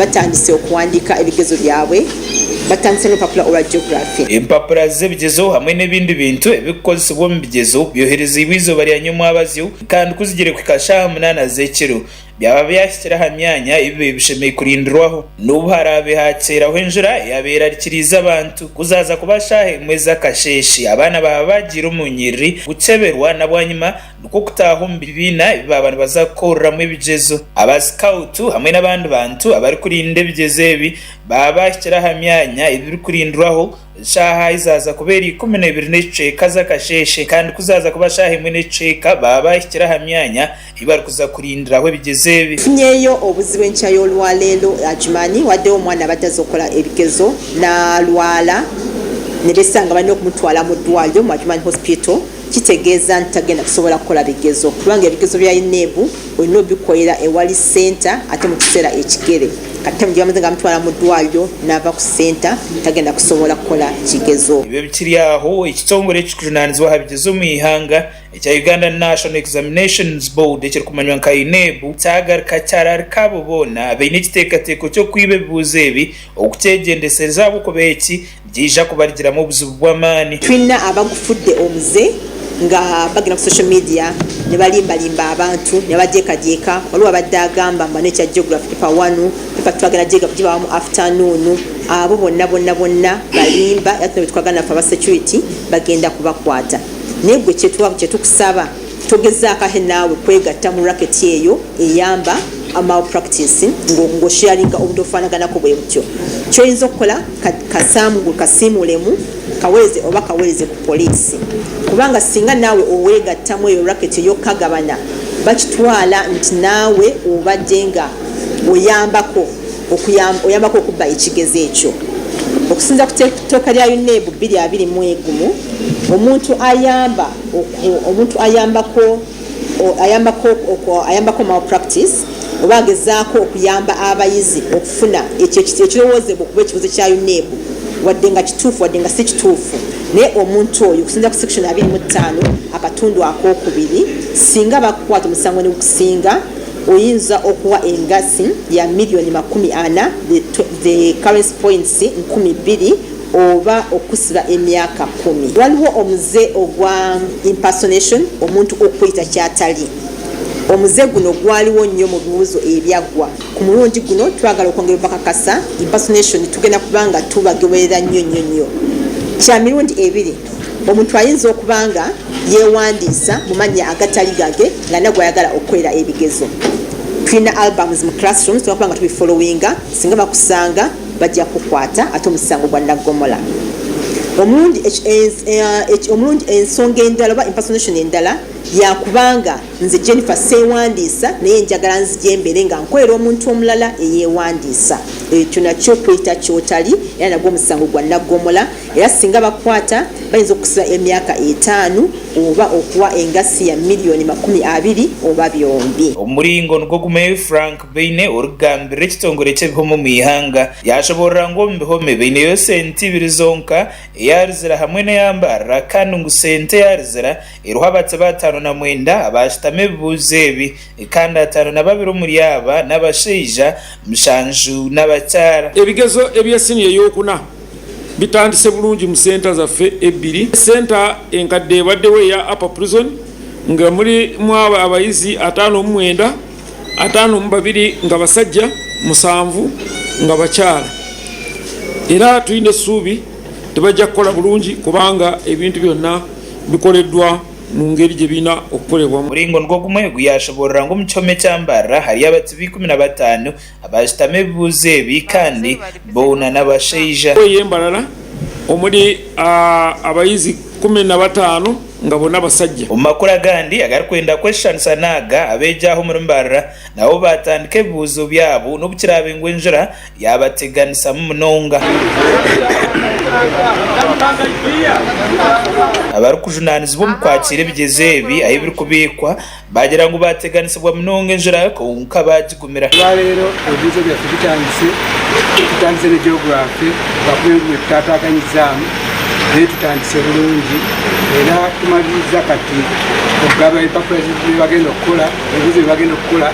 batandise okuwandiika ebigezo byabwe, batandise n'orupapura orwa Geography. Empapura z'ebigyezo hamwe n'ebindi bintu ebirikukozesibwa omu bigyezo byohereziibwe eizooba rya nyomwabazyo kandi ku zigire kuhika shaaha munaana z'ekiro byaba byahikire aha myanya ei bibaire bishemereire kurindirwaho. N'obu haraabe haakyeraho enjura eyaaba erarikiriize abantu, ku zaaza kuba shaaha emwe z'akasheeshe abaana baaba baagiire omu nyiriri kukyeberwa na bwanyima nikwo kutaaha omu bibiina ebi baaba nibaza kukoreramu ebigyezo. Aba sikautu hamwe n'abandi bantu abarikurinda ebigyezo ebi baaba baahikire aha myanya ebi birikurindirwaho, shaaha ahi zaaza kuba eri 12 n'ekicweka z'akasheeshe kandi ku zaaza kuba shaaha emwe n'ekicweka baaba baahikire aha myanya ei barikuza kurindiraho ebigyezo ebi. Nfunyeyo obuzibu enkya y'olwaleero Adjumani waddewo omwana abadde azze okukola ebigezo n'alwala ne besanga balina okumutwala mu ddwaliro mu Adjumani Hospital. Kitegeeza nti tagenda kusobola kukola bigezo kubanga ebigezo bya UNEB olina obikolera ewali centre ate mu kiseera ekigere. Kati time gyebamaze nga bamutwala mu ddwaliro naava ku centre tagenda kusobola kukola kigezo. Ebyo bikiri aho, ekitongore ekirikujunanizibwa aha bigyezo omu ihanga ekya Uganda National Examinations Board ekirikumanywa nka UNEB kyagaruka kyararika abo boona abaine ekiteekateeko ky'okwiba ebibuuzo ebi okukyegyendesereza ahabw'okuba eki Nikiija kubarugiramu obuzibu bw'amaani. Twine abagufudde omuze nga bagenda ku social media nebalimbalimba abantu nebabadyekadyeka, waliwo abadde agamba mbu nekya geography paper one, paper two agenda gibawa mu afternoon, abo bonna bonna bonna balimba era tulina betwagala naffe aba security bagenda kubakwata. Naye gwe kyetukusaba togezaako ate naawe kwegatta mu racket eyo eyamba malpractice ng'osharinga obuntu obufaanaganako bwe butyo. Ky'oyinza okukola kasiimuulemu kaweereze oba kaweereze ku poliisi kubanga singa naawe oweegattamu eyo racket ey'okukagabana bakitwala nti naawe obadde nga oyambako oyambako okubba ekigezo ekyo. Okusinziira ku tteeka lya UNEB 2021, omuntu ayamba omuntu ayambako ayambako ayambako malpractice oba agezaako okuyamba abayizi okufuna ekyo ekirowoozebwa okuba ekibuuzo kya UNEB wadde nga kituufu wadde nga si kituufu naye omuntu oyo okusinziira ku section 25 akatundu akookubiri singa bakukwata omusango ne gukusinga oyinza okuwa engasi ya miliyoni 40 the currency points 2000 oba okukusiba emyaka kkumi. Waliwo omuze ogwa impersonation, omuntu okweyita ky'atali. Omuze guno gwaliwo nnyo mu bibuuzo ebyaggwa. Ku mulundi guno twagala okwongera obakakasa, impersonation tugenda kuba nga tubagoberera nnyo nnyo nnyo. Kya mirundi ebiri, omuntu ayinza okuba nga yeewandiisa mu mannya agatali gage nga alina gw'ayagala okukolera ebigezo. Tulina albums mu classrooms, tugenda kuba nga tubifollowinga, singa bakusanga, bajja kukukwata ate omusango gwa naggomola. Omulundi omulundi ensonga endala oba impersonation endala yakubanga nze Jennifer seewandiisa naye njagala nzije mbeere nga nkolera omuntu omulala eyeewandiisa. Ekyo nakyo kweyita ky'otali era nagwo omusango gwa naggomola era singa bakukwata bayinza okukusiba emyaka etaano oba okuwa engassi ya miliyoni 20 oba byombi. Omuringo nigwo gumwe Frank Baine orikugambirira ekitongore ky'ebihome omu ihanga yaashoboorora ngu omu bihome baineyo sente ibiri zonka, eya Luzira hamwe n'eya Mbarara kandi ngu sente eya Luzira eriho abatsibe 59 abaashutami ebibuuzo ebi kandi 52 omuri aba n'abashaija, mushanju n'abakyara. Ebigezo ebya siniya ey'okuna bitandise bulungi mu senta zaffe ebbiri. Senta enkadde ebaddewo eya Upper Prison nga mulimu abayizi 59. 52 nga basajja, musanvu nga bakyala era tulina essuubi nti bajja kukola bulungi kubanga ebintu byonna bikoleddwa mu ngeri gye birina okukolebwamu. Omuringo nigwo gumwe ogu yaashoboorora ngu omu kihome kya Mbarara hariyo abatsibo 15 abaashutami ebibuuzo ebi kandi boona n'abashaija. Ey'e Mbarara omuri abayizi 15 nga bona basajja. Omu makuru agandi agarikwenda kweshushanisa n'aga, abeegi aha omuri Mbarara nabo baatandika ebibuuzo byabo n'obu kiraabe ngu enjura yaabateganisamu munonga. Abarikujunaanizibwa omu kwakiira ebigyezo ebi ahu birikubiikwa baagira ngu baateganisibwa munonga enjura kwonka baagigumira. Olwaleero ebibuuzo byaffe bitandise, tutandise ne Geography lwakuba enguudo etutaataaganyizaamu. Naye tutandise bulungi era tumaliriza kati okugaba empapula zebagenda okukola, ebibuuzo byebagenda okukola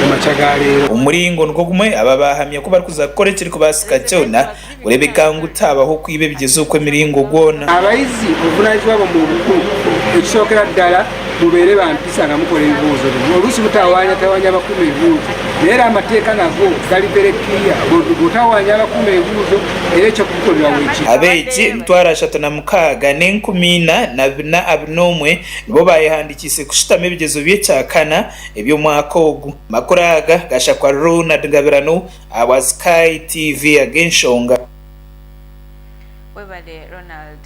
mu makya ga leero. Omu muringo nigwo gumwe, aba baahamya ku barikuza kukora ekirikubaasika kyona kureebeka ngu tihabaho kwiba ebigyezo okw'emiringo gwona. Abayizi obuvunanyizibwa bwamwe obukuru ekisookera ddala mubeere ba mpisa nga mukora ebibuuzo bino. Oluusi mutawanyatawanya abakuuma ebibuuzo naye era amateeka nago gali very clear bwotawanya abakuuma ebibuuzo era ekyokukukolera weekiri. Abeegi 364,441 nibo baayehandiikiise kushutama ebigyezo by'ekyakana eby'omwaka ogu. Amakuru aga gashakwa Ronald Ngabirano ahabwa Sky TV ag'enshonga. Webale Ronald.